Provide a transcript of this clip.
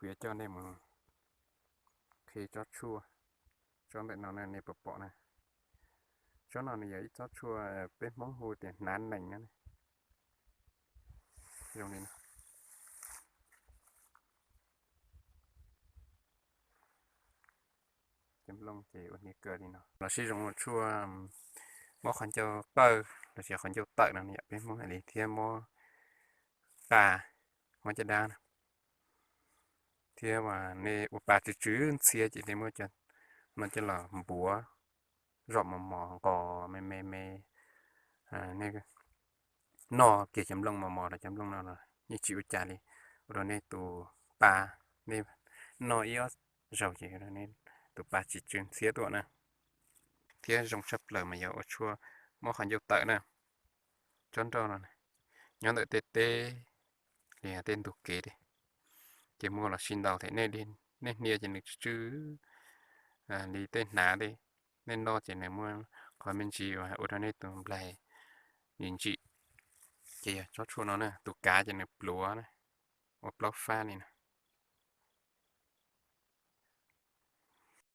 Kuv yuav coj nej mus qhib tsob tshuaj, tsob ntawm no nej puas pom na. Tsob no nws yog ib tsob tshuaj peb Hmoob hu tias hnav nees na, zoo li no. Cov nplooj ces ua hniav kawg li no. Los sis zoo ua tshuaj mob qhov ncauj tawm los sis qhov ncauj tawm no yom, peb Hmoob hais li, thiab mob qa, mob caj dab na. Thiab mas nej ua pa tsw tsw ntxhiab ces nej muab cov no coj los npuav, zom mos mos nqos me me me, nej noj kiag cov nplooj mos mos los cov nplooj no los yeej tsis ua cas li, ua rau nej tus pa, nej noj ib ob zaug ces ua rau nej tus pa tsis tsw ntxhiab tuaj na. Thiab zoo tshaj plaws mas yog ua tshuaj mob qhov ncauj tawm na. Tsob nroj no nyob ntawm tej teb li tej ntug kev, ces muaj los sib ntaus thiab, nej hnia ces nws tsw tsw li tej hnav tej, nej noj ces nws muaj qhov me ntsis uas ua rau nej tus nplaig ntsim ntsim. Ces yog tsob tshuaj no na, tus kav ces nws pluav na, ua plaub fab li no.